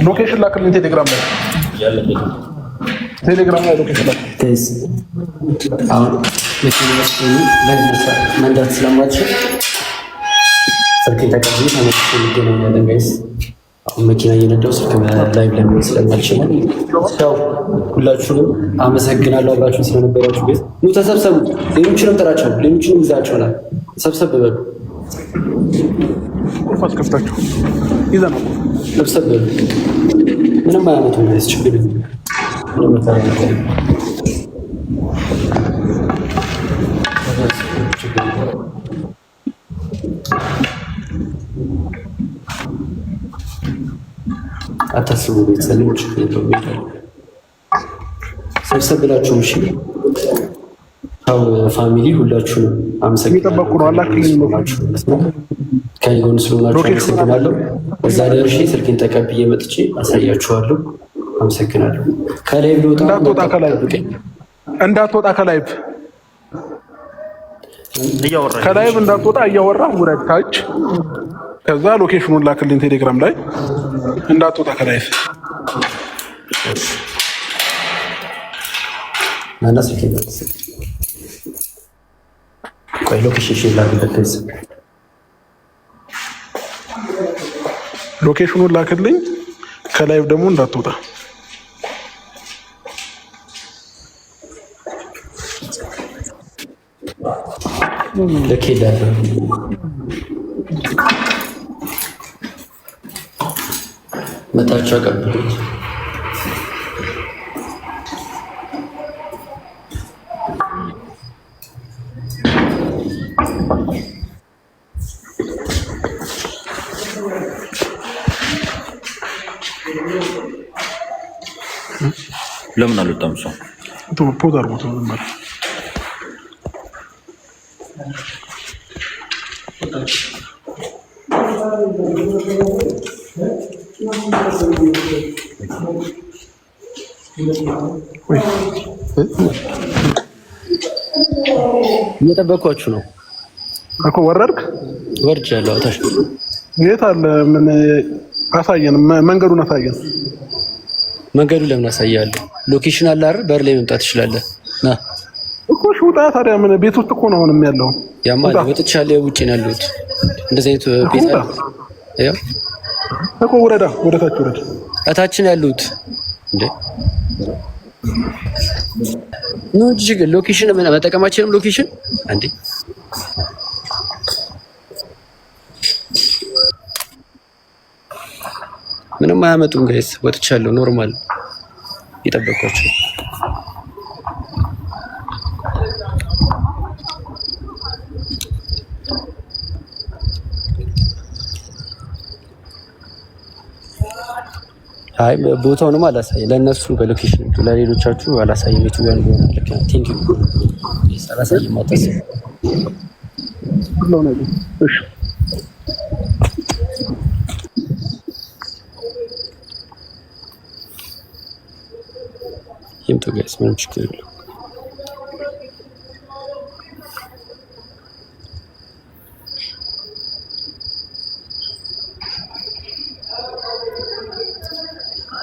Location ላክልኝ ቴሌግራም ላይ፣ ቴሌግራም ላይ location ላክልኝ። Guys፣ አሁን መኪና ውስጥ ሆኜ live መንዳት ስለማልችል ስልኬን ተቀብዬ ተመልሼ እንገናኛለን guys። አሁን መኪና እየነዳሁ ስልክ live ላይ መሆን ስለማልችል ያው ሁላችሁንም አመሰግናለሁ አብራችሁን ስለነበራችሁ። Guys፣ ኑ ተሰብሰቡ። ሌሎችንም ጥራቸው፣ ሌሎችንም ይዛቸውናል። ሰብሰብ በሉ፣ ቁልፍ አስከፍታችሁ ይዘናል። ሰብሰብ በሉ። ምንም አያመጡም guys፣ ችግር የለም። ምንም መፈራ ነገር የለም። ችግር የለም። አታስቡ ቤተሰብ፣ ችግር የለውም። ይሄዳል። ሰብሰብ ብላችሁም እሺ። ያው family ሁላችሁንም አመሰግናለሁ። እየጠበቅኩ ነው። አላክልኝ። ከኔ ጎን ስለሆናችሁ Location አመሰግናለሁ። እዛ ደርሼ ስልኬን ተቀብዬ መጥቼ አሳያችኋለሁ። አመሰግናለሁ። ከ live ልወጣ ነው። እንዳትወጣ ከ live። ጠብቀኝ። እንዳትወጣ ከ live። እያወራኝ ከ live እንዳትወጣ፣ እያወራህ ውረድ ታች። ከዛ location ኑን ላክልኝ ቴሌግራም ላይ። እንዳትወጣ ከ live። ናና ስልኬን መልስ። ቆይ location share ላድርግለት guys። Location ኑን ላክልኝ። ከ live ደግሞ እንዳትወጣ። ልክ ሄዳለሁ። መታችሁ አቀብሉት። ለምን አልወጣም ሰው? Pause አድርጎት ነው ዝም በል። ወይ እየጠበኳችሁ ነው። እኮ ወረድክ? ወርጃለሁ። አታሽ የት አለ? ምን አሳየን፣ መንገዱን አሳየን። መንገዱን ለምን አሳያለሁ? Location አለ አይደል? በር ላይ መምጣት ትችላለህ። ና። እኮ እሺ፣ ውጣ ታዲያ። ምን ቤት ውስጥ እኮ ነው አሁንም ያለው። ያማ ውጣ። ወጥቻለሁ። ውጭ ነው ያለሁት። እንደዚህ አይነት ቤት ውጣ። አለ። ያው እኮ ውረዳ፣ ወደ ታች ውረድ። እታችን ያሉት እንዴ ነው እንጂ ችግር location ምን መጠቀማችንም location እንዴ ምንም አያመጡም guys። ወጥቻለሁ። Normal እየጠበቅኳቸው። አይ ቦታውንም አላሳይ ለእነሱ በ location፣ ለሌሎቻችሁ አላሳይም። የቱ ጋር እንደሆነ ልክ ነው። Thank you፣ አላሳይም። አታስብ። ሁሉ ነገር እሺ። ይምጡ guys፣ ምንም ችግር የለውም።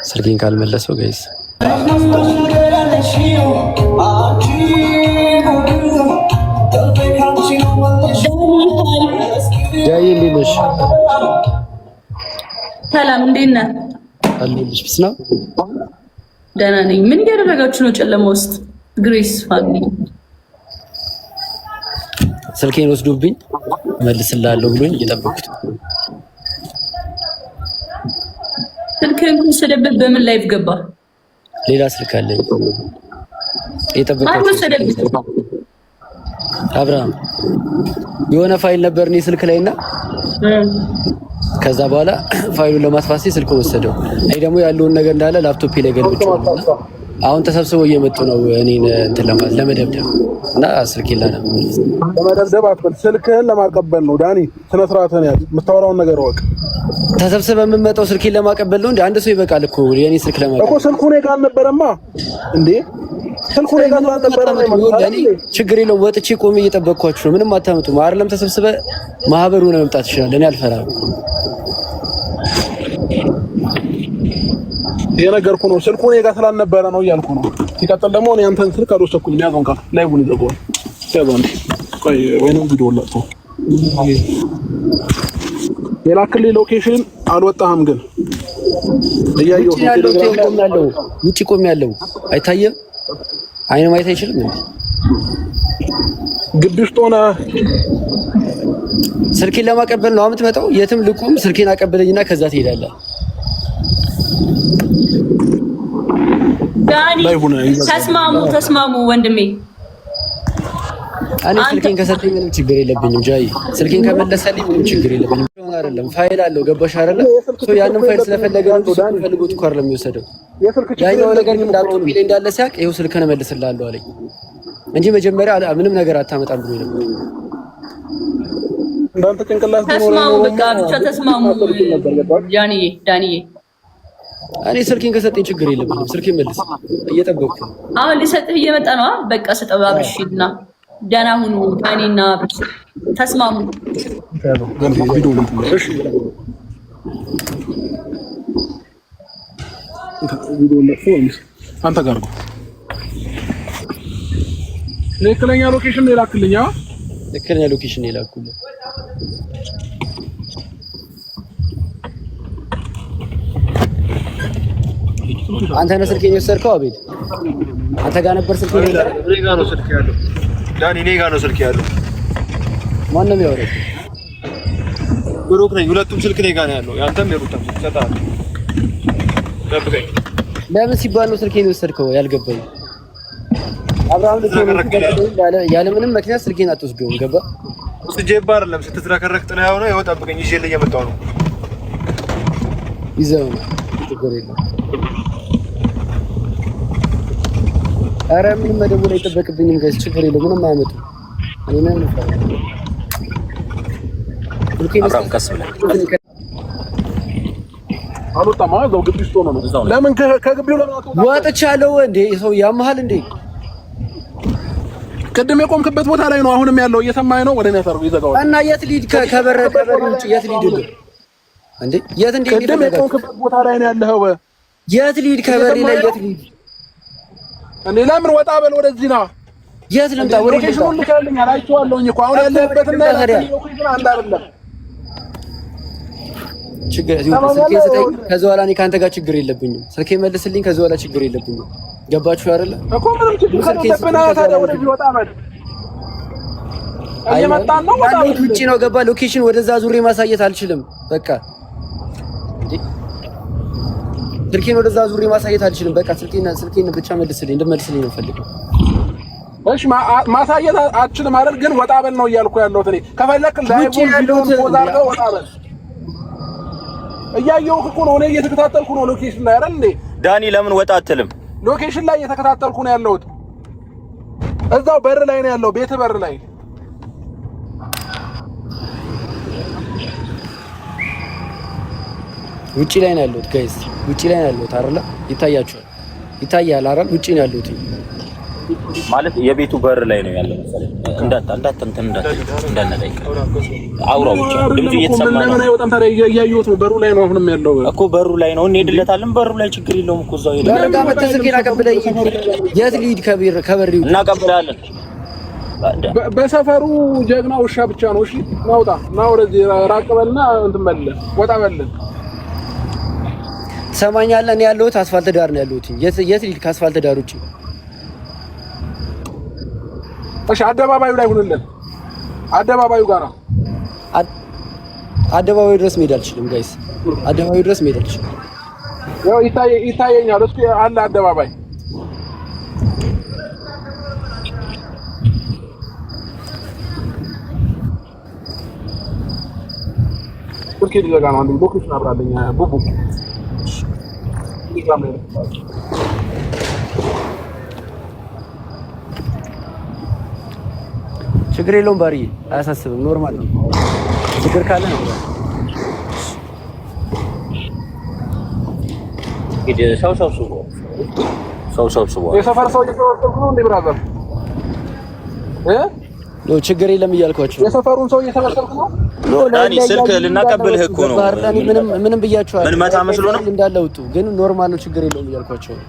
ስልኬን ካልመለሰው guys። ጃዬ እንዴት ነሽ? ሰላም፣ እንዴት ነህ? አለሁልሽ። Peace ነው። ደህና ነኝ። ምን እያደረጋችሁ ነው ጨለማ ውስጥ? Grace family። ስልኬን ወስዶብኝ እመልስልሃለሁ ብሎኝ እየጠበኩት። ስልክህን ከወሰደበት በምን live ገባ? ሌላ ስልክ አለኝ። ማን እየጠበኳቸው። ወሰደበት? አብርሃም። የሆነ ፋይል ነበር እኔ ስልክ ላይ እና ከዛ በኋላ ፋይሉን ለማጥፋት ሲል ስልኩን ወሰደው። እኔ ደግሞ ያለውን ነገር እንዳለ ላፕቶፔ ላይ ገልብጬዋለሁ እና አሁን ተሰብስበው እየመጡ ነው እኔን እንትን ለማለት፣ ለመደብደብ፣ እና ስልኬን ላለመመለስ። ለመደብደብ አትበል፣ ስልክህን ለማቀበል ነው። ዳኒ፣ ስነ ስርዓትህን ያዝ። የምታወራውን ነገር እወቅ። ተሰብስበ የምመጣው ስልኬን ለማቀበል ነው እንዴ? አንድ ሰው ይበቃል እኮ የኔ ስልክ እኮ ለማቀበል። ስልኩ እኔ ጋር አልነበረማ እንዴ? ስልኩ እኔ ጋር ስላልነበረ ነው የመጣው እኔ ችግር የለውም፣ ወጥቼ ቆሜ እየጠበቅኳችሁ ነው። ምንም አታመጡም። አይደለም ተሰብስበ ማህበር ሆነ መምጣት ይችላል። እኔ አልፈራም። የነገርኩ ነው። ስልኩ እኔ ጋር ስላልነበረ ነው እያልኩ ነው። ሲቀጥል ደግሞ እኔ አንተን ስልክ አልወሰድኩኝም። ያዘውን ካል live ኡን ይዘጋዋል። ያዘው እንዴ ቆይ፣ ወይንም ቪዲዮ ላጥቶ የላክልኝ location አልወጣህም፣ ግን እያየሁት ውጭ ነው። ያለው ቴሌግራም ላይ ቆም ያለው ውጭ ቆም ያለው አይታየም። አይን ማየት አይችልም እንዴ? ግቢ ውስጥ ሆነ ስልኬን ለማቀበል ነው የምትመጣው? የትም ልቁም፣ ስልኬን አቀበለኝና ከዛ ትሄዳለህ። ዳኒ live ኡን ይዘጋዋል። ተስማሙ፣ ተስማሙ ወንድሜ። እኔ ስልኬን ከሰጠኝ ምንም ችግር የለብኝም። ጃይ ስልኬን ከመለሰልኝ ምንም ችግር የለብኝም። ሆነ አይደለም ፋይል አለው ገባሽ አይደለ? So ያንን ፋይል ስለፈለገ ነው እንጂ ስልኩን ፈልጎት እኮ አይደለም የሚወሰደው። የስልክ ችግር ያኛው ነገር ግን የለብኝም እኮ ላፕቶፕ ላይ እንዳለ ሲያውቅ ይኸው ስልክህን እመልስልሃለሁ አለኝ እንጂ መጀመሪያ ምንም ነገር አታመጣም ብሎ ነበር። እንዳንተ ጭንቅላት ቢኖረኝ ተስማሙ፣ ኖሮማ በቃ ብቻ ተስማሙ። ነበር። ገባህ? ዳኒዬ ዳኒዬ እኔ ስልኬን ከሰጠኝ ችግር የለብኝም። ስልኬን መልስ፣ እየጠበቅኩ ነው። አሁን ሊሰጥህ እየመጣ ነው። በቃ ስጠው አብርሽ ሂድና ደህና ሁኑ። ዳኒና አብርሽ ተስማሙ። ያዘው ገንቢ ቪዲዮ ነው። እሺ ቪዲዮ ለጥፎ አንተ ጋር ነው። ትክክለኛ location ነው የላክልኝ። አ ትክክለኛ location ነው የላኩልህ። አንተ ነህ ስልኬን የወሰድከው? አቤት አንተ ጋር ነበር ስልኬን የወሰድከው? እኔ ጋር ነው ስልክ ያለው ዳኒ፣ እኔ ጋር ነው ስልክ ያለው። ማን ነው የሚያወራው? ብሩክ ነኝ። ሁለቱም ስልክ እኔ ጋር ነው ያለው፣ ያንተም የሩታም ስልክ እሰጥሃለሁ። ጠብቀኝ። ለምን ሲባል ነው ስልኬን የወሰድከው? ያልገባኝ አብርሃም ልክ ነው ያለ ምንም ምክንያት ስልኬን አትወስደውም። ገባ ወስጄብህ አይደለም ስትዝረከረክ ጥለኸው ነው። ይኸው ጠብቀኝ፣ ይዤልህ እየመጣሁ ነው። ይዘው ነው ችግር የለም። ኧረ ምንም መደወል አይጠበቅብኝም guys፣ ችግር የለም። ምንም አያመጡም። እኔ ምንም እፈራለሁ። ስልኬን አብርሃም ቀስ ብለህ አልወጣም። እዛው ግቢ ውስጥ ሆኖ ነው። እዛው ነው። ለምን ከግቢው ለምን አትወጣም? ወጥቻለሁ እንዴ ሰው ያመሃል እንዴ? ቅድም የቆምክበት ቦታ ላይ ነው አሁንም ያለው። እየሰማኸኝ ነው? ወደ እኔ አታርገው፣ ይዘጋዋል። እና የት ልሂድ? ከበር ከበር ውጭ የት ልሂድ እንዴ? የት እንዴ? ቅድም የቆምክበት ቦታ ላይ ነው ያለኸው። የት ልሂድ? ከበሬ ላይ የት ልሂድ? እንዴ ለምን ወጣ በል፣ ወደዚህ ና። የት ልምጣ? ወደ location ኡን ልከህልኛል፣ አይቼዋለሁኝ እኮ አሁን ያለህበትና location አንድ አይደለም። ችግር ስልኬን ስጠኝ። ከዛ በኋላ እኔ ከአንተ ጋር ችግር የለብኝም። ስልኬን መልስልኝ። ከዛ በኋላ ችግር የለብኝም። ገባችሁ አይደለ? እኮ ምንም ችግር ከሌለብን ታዲያ ወደዚህ ወጣ በል። እየመጣን ነው። ወጣ በል። ውጭ ነው ገባ። location ወደዛ ዙሬ ማሳየት አልችልም። በቃ ስልኬን ወደዛ ዙሬ ማሳየት አልችልም። በቃ ስልኬን ስልኬን ብቻ መልስልኝ፣ እንድመልስልኝ ነው የምፈልገው። እሺ ማሳየት አልችልም አይደል? ግን ወጣ በል ነው እያልኩ ያለሁት እኔ። ከፈለክ live ኡን ያለሁት pause አድርገው ወጣ በል። እያየሁህ እኮ ነው እኔ፣ እየተከታተልኩ ነው location ላይ አይደል እንዴ? ዳኒ ለምን ወጣ አትልም? location ላይ እየተከታተልኩ ነው ያለሁት። እዛው በር ላይ ነው ያለው፣ ቤት በር ላይ። ውጪ ላይ ነው ያለሁት guys፣ ውጪ ላይ ነው ያለሁት አይደለ? ይታያችኋል፣ ይታያል አይደል? ውጪ ነው ያለሁት። ማለት የቤቱ በር ላይ ነው ያለው መሰለኝ። እንዳታ እንዳታ እንትን እንዳታ እንዳናጠይቅ አውራው ብቻ ድምፁ እየተሰማ ነው ለምን አይወጣም ታዲያ? እያየሁት ነው። በሩ ላይ ነው አሁንም ያለው እኮ በሩ ላይ ነው። እንሄድለታለን። በሩ ላይ ችግር የለውም እኮ እዛው ሄደን በር ጋር መተህ ስልኬን አቀብለኝ። የት ልሂድ? ከበር ከበር ውጪ እናቀብላለን። በሰፈሩ ጀግና ውሻ ብቻ ነው። እሺ ናውጣ ና ወደዚህ ራቅ በልና እንትን በልልን፣ ወጣ በልልን። ትሰማኛለህ? እኔ ያለሁት አስፋልት ዳር ነው ያለሁት። የት የት ልሂድ? ከአስፋልት ዳር ውጪ። እሺ አደባባዩ ላይ ሁንልን። አደባባዩ ጋራ አደባባዩ ድረስ መሄድ አልችልም guys፣ አደባባዩ ድረስ መሄድ አልችልም። ያው ይታየኛል። እስኪ አለ አደባባይ ስልኬ ሊዘጋ ነው። አንዴ location አብራለኝ ቡቡ። ቴሌግራም ላይ ነው። ችግር የለውም ባሪ፣ አያሳስብም። Normal ነው። ችግር ካለ ነው እንግዲህ ሰው ሰብስቦ ሰው ሰብስቦ የሰፈር ሰው እየሰበሰብክ ነው እንዴ brother? እ ነው ችግር የለም እያልኳቸው ነው። የሰፈሩን ሰው እየሰበሰብክ ነው? ዳኒ ስልክ ልናቀብልህ እኮ ነው። ምንም ምንም ብያቸዋለሁ። ምን መታ መስሎ ነው እንዳለ ውጡ፣ ግን normal ነው፣ ችግር የለውም እያልኳቸው ነው።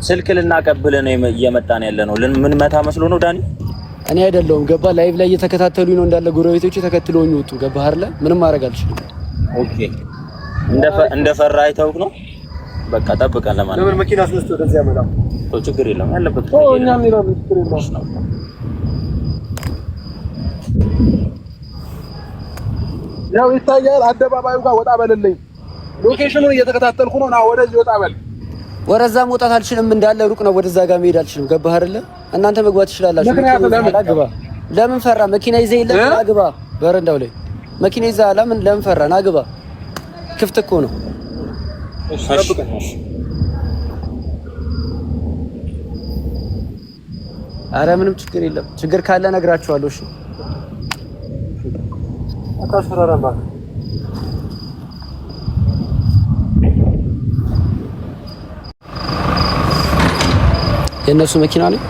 ስልክ ልናቀብልህ ነው እየመጣን ያለ ነው። ምን መታ መስሎ ነው ዳኒ? እኔ አይደለሁም ገባ። live ላይ እየተከታተሉኝ ነው እንዳለ ጎረቤቶቼ ተከትለውኝ ወጡ። ገባ አይደለ? ምንም ማድረግ አልችልም። Okay፣ እንደፈራ አይተውክ ነው። በቃ ጠብቀን። ለማንኛውም ለምን መኪና አስነስቶ ወደዚህ ያመጣው? ችግር የለም ያለበት እኛም ይላል ችግር የለውም። ያው ይታያል። አደባባዩ ጋር ወጣ በልልኝ። location ኡን እየተከታተልኩ ነው። ና ወደዚህ ወጣ በል። ወደዛ መውጣት አልችልም፣ እንዳለ ሩቅ ነው። ወደዛ ጋር መሄድ አልችልም። ገባህ አይደለ? እናንተ መግባት ትችላላችሁ። ግባ። ለምን ፈራ? መኪና ይዘህ የለም? ና ግባ። በረንዳው ላይ መኪና ይዘህ ለምን ፈራ? ና ግባ። ክፍት እኮ ነው። አረ ምንም ችግር የለም። ችግር ካለ እነግራችኋለሁ። እሺ አታስፈራራም እባክህ። የእነሱ መኪና ነው።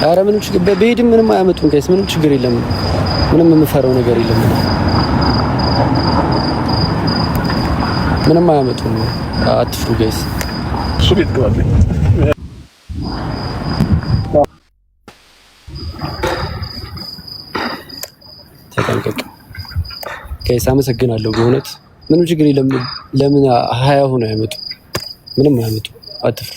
አረ ምንም ችግር በሄድም ምንም አያመጡም guys፣ ምንም ችግር የለም። ምንም የምፈራው ነገር የለም። ምንም አያመጡም። አትፍሩ guys። እሱ ቤት ግባልኝ። ተጠንቀቅ guys። አመሰግናለሁ በእውነት ምንም ችግር የለም። ለምን 20 ሆነ አያመጡ? ምንም አያመጡ። አትፍሩ።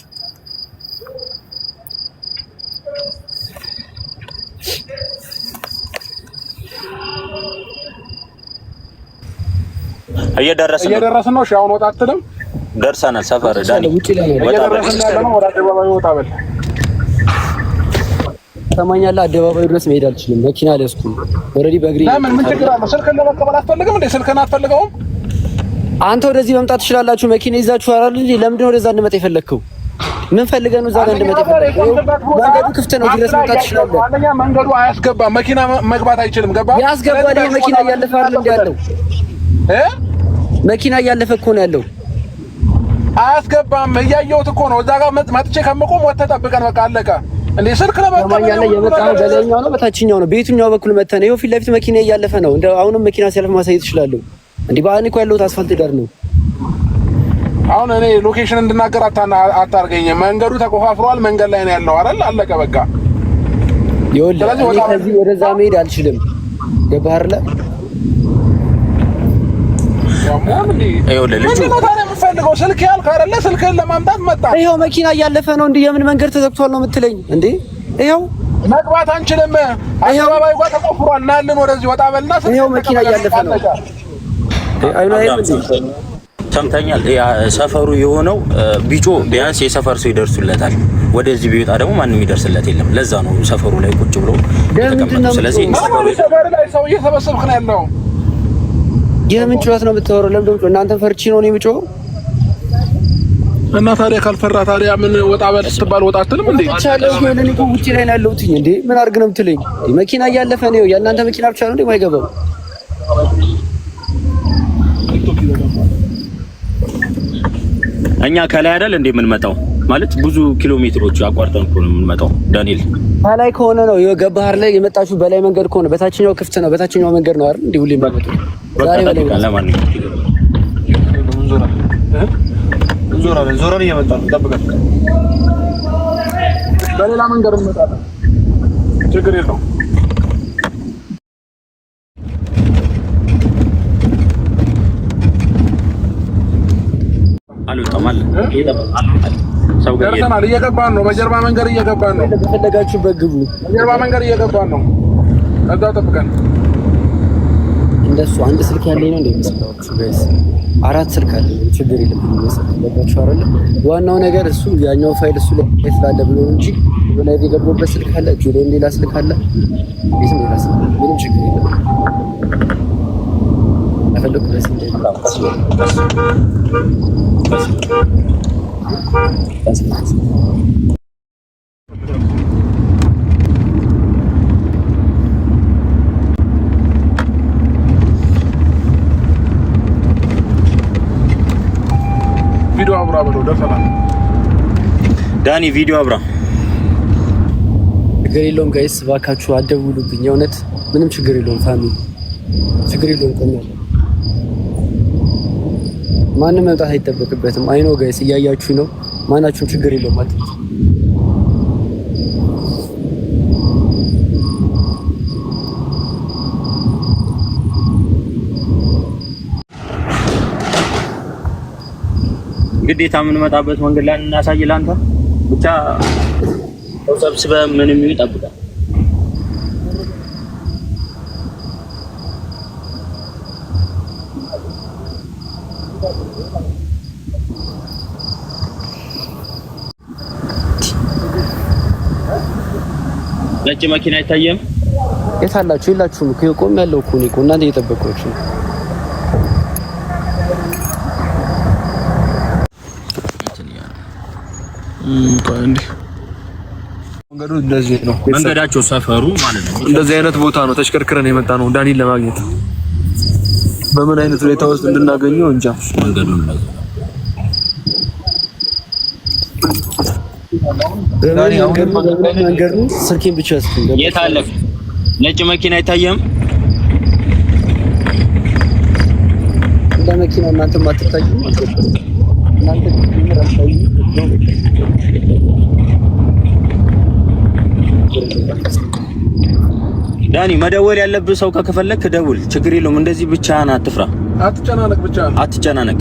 እየደረስን ነው። እሺ አሁን ወጣ አትልም? ደርሰናል። ሰፈር ዳኒ ውጪ ላይ ነው። እየደረስን ያለ ነው። ወደ አደባባዩ ወጣ በል። ሰማኛለህ። አደባባዩ ድረስ መሄድ አልችልም። መኪና አልያዝኩም። Already በእግሬ ለምን? ምን ችግር አለው? ስልክን ለመቀበል አትፈልግም እንዴ? ስልክን አትፈልገውም? አንተ ወደዚህ መምጣት ትችላላችሁ። መኪና ይዛችሁ አይደል እንዴ? ለምንድን ነው ወደዛ እንድመጣ የፈለግከው? ምን ፈልገህ ነው እዛ ጋር እንድመጣ የፈለግከው? መንገዱ ክፍት ነው፣ ድረስ መምጣት ትችላለህ። አንደኛ መንገዱ አያስገባም፣ መኪና መግባት አይችልም። ገባ? ያስገባል። ይሄ መኪና እያለፈ አይደል እንዴ ያለው? መኪና እያለፈ እኮ ነው ያለው። አያስገባም። እያየሁት እኮ ነው። እዛ ጋር መጥቼ ከምቆም ወጥተህ ጠብቀን፣ በቃ አለቀ። እንዴ ስልክ ለመቀበል የመጣው በላይኛው ነው በታችኛው ነው? በየትኛው በኩል መተህ ነው? ይኸው ፊት ለፊት መኪና እያለፈ ነው። እንደ አሁንም መኪና ሲያልፍ ማሳየት እችላለሁ። እንዴ በአኔ እኮ ያለሁት አስፋልት ዳር ነው። አሁን እኔ location እንድናገር አታርገኝ። መንገዱ ተቆፋፍሯል። መንገድ ላይ ነው ያለው አይደል? አለቀ በቃ። ይኸውልህ እኔ ከዚህ ወደዛ መሄድ አልችልም። ገባህ አይደለ? ይኸውልህ ልጁ የምፈልገው ስልክ ያልክ አይደለ? ስልክህን ለማምጣት መጣ። ይኸው መኪና እያለፈ ነው። እንዴ የምን መንገድ ተዘግቷል ነው የምትለኝ እንዴ? ይኸው መግባት አንችልም። አደባባዩ ጋር ተቆፍሯል። ናልን ወደዚህ ወጣ በልና ይኸው መኪና እያለፈ ነው። ሰምተኛል። ሰፈሩ የሆነው ቢጮ ቢያንስ የሰፈር ሰው ይደርሱለታል። ወደዚህ ቢወጣ ደግሞ ማንም ይደርስለት የለም። ለዛ ነው ሰፈሩ ላይ ቁጭ ብሎ የተቀመጠው። ስለዚህ ሰፈር ላይ ሰው እየሰበሰብክ ነው ያለው። የምን ጩኸት ነው የምታወራው? ለምን ደምጮ እናንተን ፈርቼ ነው እኔ የምጮኸው? እና ታዲያ ካልፈራ ታዲያ ምን ወጣ በል ስትባል ወጣ አትልም እንዴ? ብቻለሁ እኔ እኮ ውጪ ላይ ነው ያለሁት እንዴ። ምን አድርግ ነው የምትለኝ? መኪና እያለፈ ነው። የእናንተ መኪና ብቻ ነው እንዴ የማይገባው? እኛ ከላይ አይደል እንዴ የምንመጣው? ማለት ብዙ ኪሎ ሜትሮች አቋርጠን እኮ ነው የምንመጣው። ዳንኤል ከላይ ከሆነ ነው የገባህ ላይ የመጣችሁ በላይ መንገድ ከሆነ በታችኛው ክፍት ነው። በታችኛው መንገድ ነው አይደል እንዴ ሁሌ የምንመጣው? ዛሬ በላይ ለማንኛውም እንዞራለን። ዞረን እየመጣ ነው። ጠብቀን። በሌላ መንገድ እንመጣለን። ችግር የለውም። አልወጣም አለ ሰው ጋር ደርሰናል። እየገባን ነው። በጀርባ መንገድ እየገባን ነው። በፈለጋችሁበት ግቡ። በጀርባ መንገድ እየገባን ነው። እዛው ጠብቀን። እንደሱ አንድ ስልክ ያለኝ ነው እንደሚመስላችሁ guys፣ አራት ስልክ አለኝ። ችግር የለም። ገባችሁ አይደለ? ዋናው ነገር እሱ ያኛው ፋይል እሱ ላይ ስላለ ብሎ እንጂ ላይ የገባበት ስልክ አለ፣ እጁ ላይም ሌላ ስልክ አለ፣ ቤትም ሌላ ስልክ አለ። ምንም ችግር የለም። ያፈለኩ ደስ ዳኒ ቪዲዮ አብራ። ችግር የለውም guys፣ እባካችሁ አትደውሉብኝ። የእውነት ምንም ችግር የለውም family፣ ችግር የለውም። ቆሜያለሁ። ማንም መምጣት አይጠበቅበትም። I know guys፣ እያያችሁ ነው። ማናችሁም ችግር የለውም። አትምጡ። ግዴታ የምንመጣበት መንገድ ላይ እናሳይ። ለአንተ ብቻ ሰው ሰብስበህ ምንም ይሁን ይጠብቃል። ነጭ መኪና አይታየም። የት አላችሁ? የላችሁም እኮ ቆሜያለሁ እኮ እኔ እኮ እናንተ እየጠበኳችሁ ነው። መንገዱ እንደዚህ ነው። መንገዳቸው ሰፈሩ ማለት ነው። እንደዚህ አይነት ቦታ ነው ተሽከርክረን የመጣ ነው ዳኒን ለማግኘት። በምን አይነት ሁኔታ ውስጥ እንድናገኘው እንጃ። መንገዱን እንደዚህ ነው። በምን መንገድ ነው? ስልኬን ብቻ ስጡኝ። የት አለ? ነጭ መኪና አይታየም። እንደ መኪና እናንተ ማትታዩ እናንተ አታዩ። ዳኒ መደወል ያለብህ ሰው ከከፈለክ ደውል፣ ችግር የለውም። እንደዚህ ብቻህን አትፍራ፣ አትጨናነቅ፣ ብቻ አትጨናነቅ።